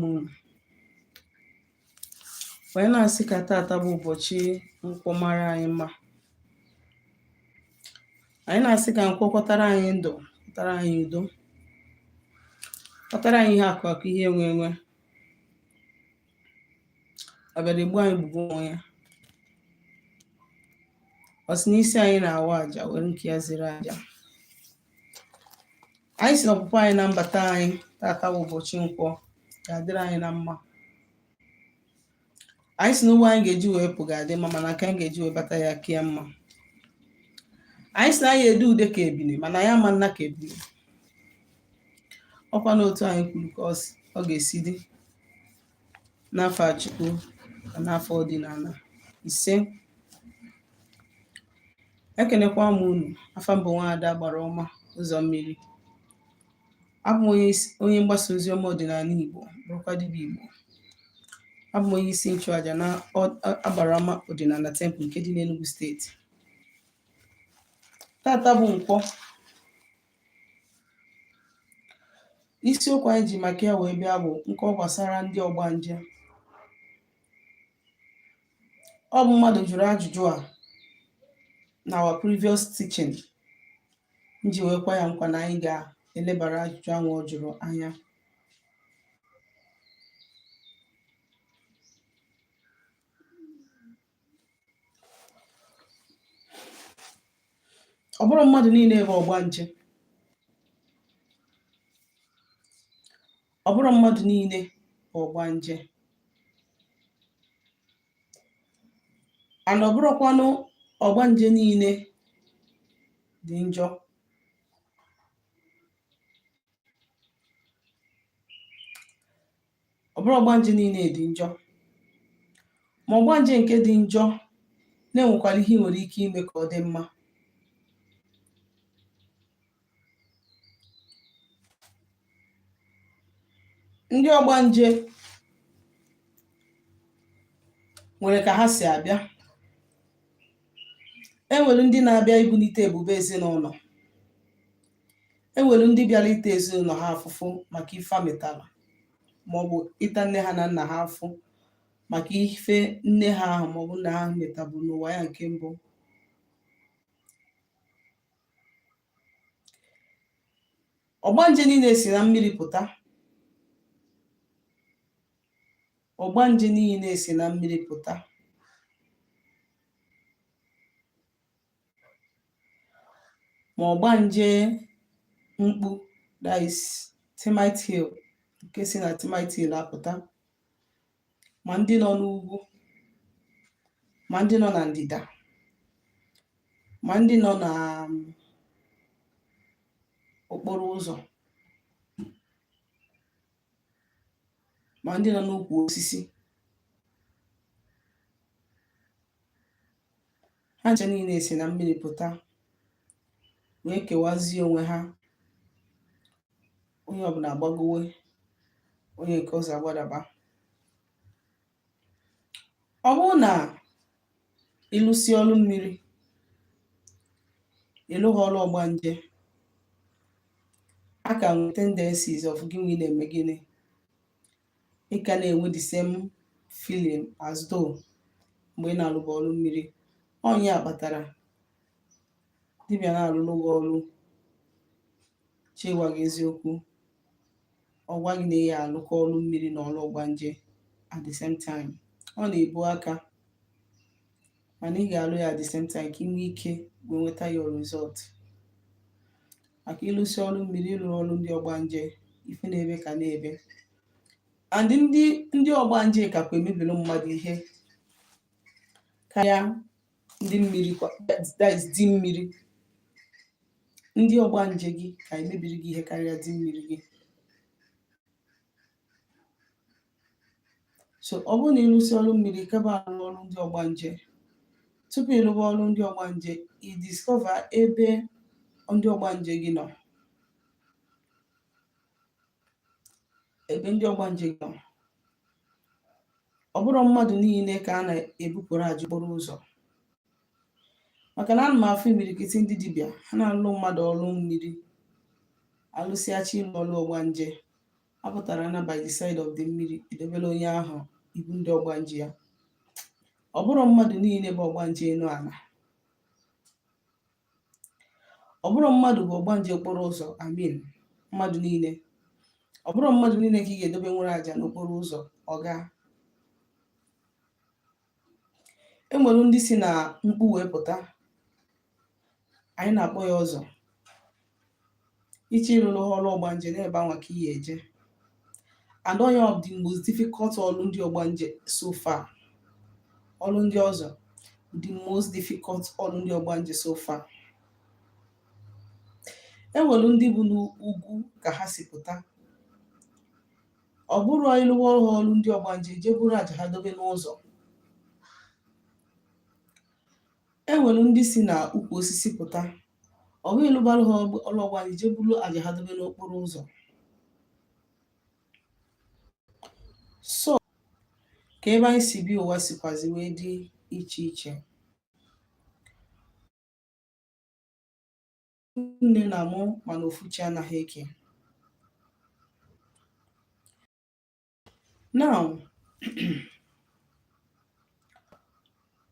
Unu wee na-asị ka tata bụ ụbọchị nkwọ mara anyị mma. Anyị na-asị ka nkwọ kwọtara anyị ndụ, kwọtara anyị udo, kwọtara anyị ihe akụ akụ, ihe enwe enwe. Ọ bịara egbu anyị gbugbu onwe ya. Ọ sị na isi anyị na-awa aja were nke ya zere aja. Anyị sị na ọpụpụ anyị na mbata anyị tata bụ ụbọchị nkwọ ga-adịrị anyị na mma. Anyị sị na ụgbọ anyị ga-eji wee pụ ga-adị mma, mana nke anyị ga-eji wee bata ya ka ya mma. Anyị sị na anyị ede ude ka ebine, mana anyị ama nna ka ebine. Ọkwa na otu anyị kwuru ka ọ ga-esi dị n'afa Chukwu na n'afa ọdịnala. Ise. Ekenekwa m unu. Afa m bụ Nwaada Agbara Ọma Ụzọ Mmiri. Abụ m onye mgbasa ozi ọma ọdịnala Igbo, bụrụkwa dibịa Igbo. Abụ m onye isi nchụaja na Agbara Ọma Ọdịnala Temple nke dị n'Enugu steeti. Tata bụ nkwọ. Isiokwu anyị ji maka ya wee bịa bụ nkọwa gbasara ndị ọgbanje. Ọ bụ mmadụ jụrụ ajụjụ a na our previous teaching, m ji wee kwa ya nkwa na anyị ga-elebara ajụjụ ahụ ọ jụrụ anya. Ọ bụrọ mmadụ niile bụ ọgbanje. Ọ bụrọ mmadụ niile bụ ọgbanje, and ọ bụrọkwanụ ọgbanje niile dị njọ. Ọ bụrọ ọgbanje niile dị njọ, ma ọgbanje nke dị njọ na-enwekwara ihe ị nwere ike ime ka ọ dị mma. Ndị ọgbanje nwere ka ha si abịa. E nwere ndị na-abịa ibunite ebube ezinụlọ. E nwere ndị bịara ịta ezinụlọ ha afụfụ maka ife ha metara, maọbụ ịta nne ha na nna ha afụfụ maka ife nne ha ahụ maọbụ nna ha metabụ n'ụwa ya nke mbụ. Ọgbanje niile si na mmiri pụta. Ọgbanje niile si na mmiri pụta. Ma ọgbanje mkpu, that is termite hill, nke si na termite hill apụta, ma ndị nọ n'ugwu, ma ndị nọ na ndịda, ma ndị nọ na okporo ụzọ, ma ndị nọ n'ukwu osisi, ha ncha niile si na mmiri pụta wee kewazie onwe ha. Onye ọbụla agbagowe, onye nke ọzọ agbadaba. Ọ bụrụ na ị lụsịa ọlụ mmiri, ị lụghị ọlụ ọgbanje, a ka nwee tendencies of gị nwe na-eme gịnị, ị ka na-enwe the same feeling as though mgbe ị na-alụba ọlụ mmiri. Ọ nya kpatara dibịa na-alụlụ gị ọlụ chọ ịgwa gị eziokwu, ọ gwa gị na ị ya alụkọ ọlụ mmiri na ọlụ ọgbanje at the same time. Ọ na-ebu aka, mana ị ga-alụ ya at the same time ka ị nwee ike wee nweta your result. Maka ị lụsịa ọlụ mmiri, ị lụrọ ọlụ ndị ọgbanje, ife na-ebe ka na-ebe. And ndị ọgbanje kakwa emebiri mmadụ ihe karịa ndị mmiri, that is di mmiri. Ndị ọgbanje gị ka emebiri gị ihe karịa di mmiri gị. So ọ bụrụ na ị lụsịa ọlụ mmiri, kaba alụ ọlụ ndị ọgbanje. Tupu ị lụba ọlụ ndị ọgbanje, ị discover ebe ndị ọgbanje gị nọ, ebe ndị ọgbanje gị nọ. Ọ bụrọ mmadụ niile ka a na-ebupụrụ aja okporo ụzọ, maka na ana m afụ imirikiti ndị dibịa ha na-alụ mmadụ ọlụ mmiri, alụsịachi ịlụ ọlụ ọgbanje, Apụtara na by the side of the mmiri, edobere onye ahụ ibu ndị ọgbanje ya. Ọ bụrọ mmadụ niile bụ ọgbanje enu ala, ọ bụrọ mmadụ bụ ọgbanje okporo ụzọ. I mean mmadụ niile, ọ bụrọ mmadụ niile ka ị ga-edobe nwere aja n'okporo ụzọ. Ọ gaa, e nwere ndị si na mkpu wee pụta, anyị na-akpọ ya ọzọ. Ị chọọ ịrụrụ ha ọrụ ọgbanje, n'ebe anwa ka ị ya eje. And onye of the most difficult ọrụ ndị ọgbanje so far, ọrụ ndị ọzọ, the most difficult ọrụ ndị ọgbanje so far. E nwere ndị bụ n'ugwu ka ha si pụta. Ọ bụrụ ịlụwa ọrụ ọrụ ndị ọgbanje, jee buru aja ha dobe n'ụzọ. E nwere ndị si na ukwu osisi pụta. Ọ bụghị ịlụbalụ ha ọrụ ọgbanje, jee buru aja ha dobe n'okporo ụzọ. So ka ebe anyị si bịa ụwa sikwazi wee dị iche iche. Nne na mụ mana ofu chi anaghị eke. Now,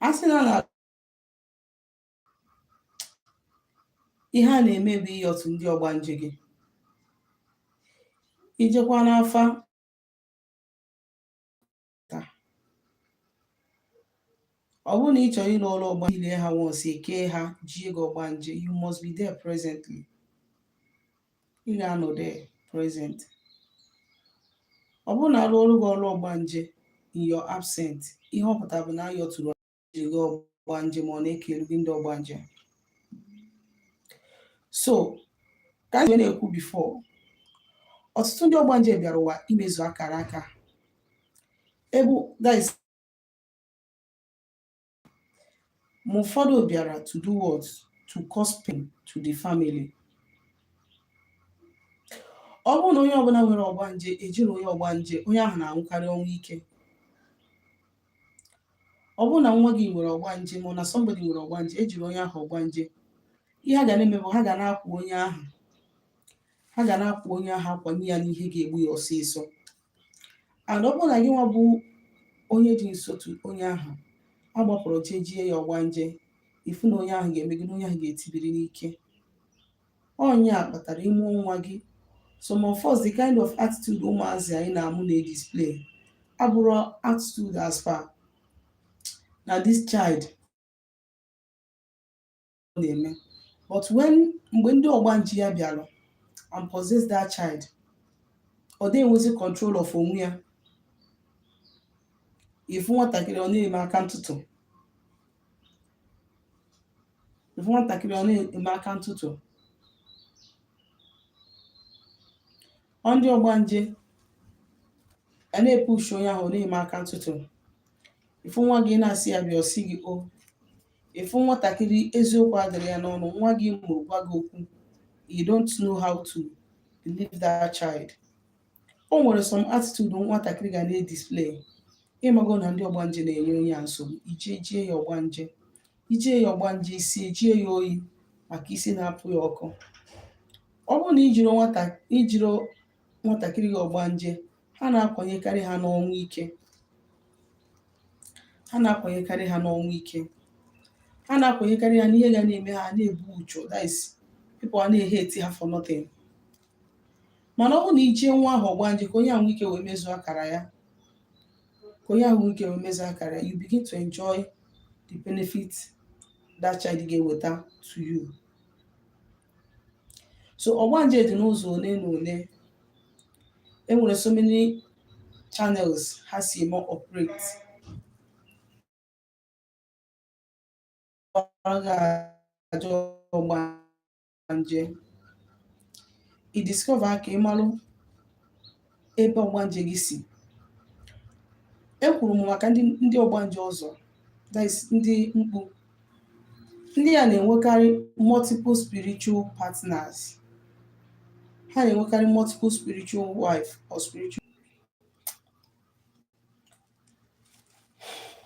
a sị na ihe a na-eme bụ ịyọtụ ndị ọgbanje gị, ijekwa n'afa taa. Ọ bụrụ na ị chọrọ ịlụ ọrụ ọgbanje ile ha once ekee ha jie gị ọgbanje, you must be there presently. Ị ga-anọ there present. Ọ bụrụ na arụ ọrụ gị ọrụ ọgbanje in your absent, ihe ọ pụtara bụ na ayọtụrụ gị ọgbanje ma ọ na-ekelu gị ndị ọgbanje. So ka anyị na-ekwu before, ọtụtụ ndị ọgbanje bịara ụwa imezu akara aka ebe, that is, ma ụfọdụ bịara to do what? To cause pain to the family. Ọ bụrụ na onye ọbụla nwere ọgbanje ejiri onye ọgbanje, onye ahụ na-anwụkarị ọnwụ ike. Ọ bụrụ na nwa gị nwere ọgbanje, ma ọ na somebody nwere ọgbanje, ejiri onye ahụ ọgbanje, ihe ha ga na-eme bụ ha ga na-akwa onye ahụ, ha ga na-akwa onye ahụ, akwanye ya n'ihe ga-egbu ya ọsịsọ. And ọ bụrụ na gị nwa bụ onye dị nso to onye ahụ agbapụrụ jee jie ya ọgbanje, ifu na onye ahụ ga-eme gị na onye ahụ ga-etibiri n'ike. Onye a kpatara ime nwa gị. Some of us, the kind of attitude ụmụazị anyị na-amụ na-display abụrụ attitude as per na this child na-eme. But when mgbe ndị ọgbanje ya bịara and possess that child, ọ dị enwezi control of onwe ya. Ifu nwatakịrị, ọ na-eme aka ntụtụ. Ifu nwatakịrị, ọ na-eme aka ntụtụ. Ọ ndị ọgbanje a na-epush onye ahụ, ọ na-eme aka ntụtụ. Ifu nwa gị na-asị ya bịa, ọ sị gị o. Ifu nwatakịrị, eziokwu adịrị ya n'ọnụ. Nwa gị mụrụ gwa gị okwu, you don't know how to believe that child. O nwere some attitude nwatakịrị ga na-edisplay, ịmago na ndị ọgbanje na-enye onye a nsogbu. Ije jie ya ọgbanje, ijie ya ọgbanje, isi ejie ya oyi maka isi na-apụ ya ọkụ. Ọ bụrụ na ijiri nwatakịrị gị ọgbanje, ha na-akwanyekarị ha n'ọnwụ ike, ha na-akwanyekarị ha n'ọnwụ ike, ha na-akwanyekarị ha n'ihe ga na-eme ha na-ebu uchu, that is, people a na-ehate ha for nothing. Mana ọ bụrụ na ijie nwa ahụ ọgbanje ka onye ahụ nwee ike wee mezuo akara ya, ka onye ahụ nwee ike wee mezuo akara ya, you begin to enjoy the benefit that child ga-eweta to you. So ọgbanje dị n'ụzọ one na one. Enwere so many channels ha si eme operate. Aja ọgbanje, i discover ka ị malụ ebe ọgbanje gị si. Ekwuru m maka ndị ọgbanje ọzọ, that is, ndị mkpu. Ndị a na-enwekarị multiple spiritual partners. Ha na-enwekarị multiple spiritual wife or spiritual.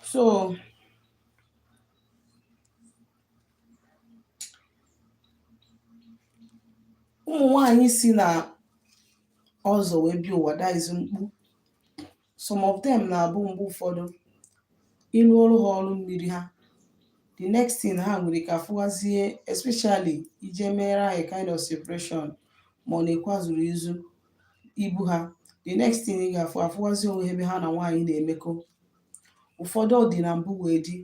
So ụmụ nwanyị si na Ọzọ wee bịa ụwa, that is mkpu. Some of them na-abụ mgbe ụfọdụ ịlụ ọrụ ha, ọrụ mmiri ha, the next thing ha nwere ka afụwazie, especially ije mere ha a kind of separation ma ọ na-ekwazuru izu ibu ha, the next thing ị ga-afụ, afụwazi onwe ha ebe ha na nwaanyị na-emekọ. Ụfọdụ ọ dị na mbụ wee dị.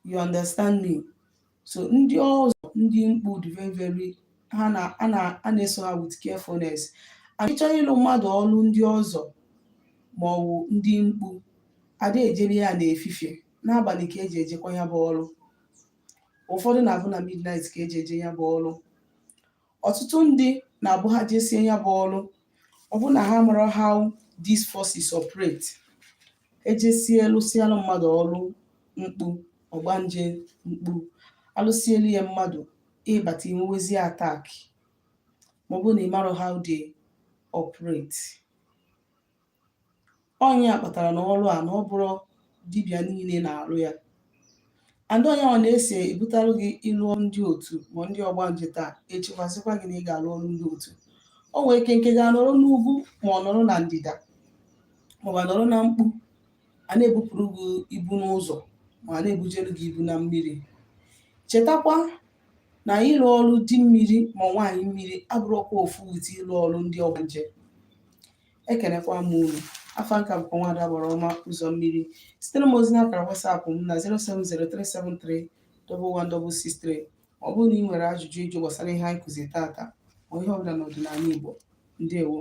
You understand me? So ndị ọzọ, ndị mkpu dị very very, ha na a na-eso ha with carefulness. And ịchọrọ ịlụ mmadụ ọlụ ndị ọzọ ma ọ bụ ndị mkpu, ada ejebe ya n'efifie, n'abalị ka eji ejekwa ya bụ ọlụ. Ụfọdụ na-abụ na midnight ka eji eje ya bụ ọlụ. Ọtụtụ ndị na-abụ ha jesie ya bụ ọlụ, ọ bụ na ha mara how these forces operate. Ejesie lụsịalụ mmadụ ọlụ mkpu, ọgbanje mkpu, alụsielu ya mmadụ, ịbata inwewezie attack ma ọ bụrụ na ị marọ how they operate. Ọnya kpatara na ọrụ a na ọ bụrụ dibịa niile na-arụ ya, and onye ọ na-ese ebutalụ gị ịlụ ndị otu ma ndị ọgbanje taa, echekwasịkwa gị na ị ga-alụ ọrụ ndị otu. O nwere ike nke ga-anọrọ n'ugwu ma ọ nọrọ na ndịda ma ọ bụ nọrọ na mkpu, a na-ebupụrụ gị ibu n'ụzọ ma a na-ebujere gị ibu na mmiri. Chetakwa na ịlụ ọrụ di mmiri ma nwaanyị mmiri abụrụkwa ofu with ịlụ ọrụ ndị ọgbanje. Ekenekwa m unu. Afa nka bụkwa Nwaada Agbara Ọma Ụzọ Mmiri. Sitere m ozi n'akara WhatsApp m na 07037311663 ma ọ bụrụ na ị nwere ajụjụ ịjụ gbasara ihe anyị kụziri tata ma ihe ọbụla n'ọdịnala Igbo. Ndewo.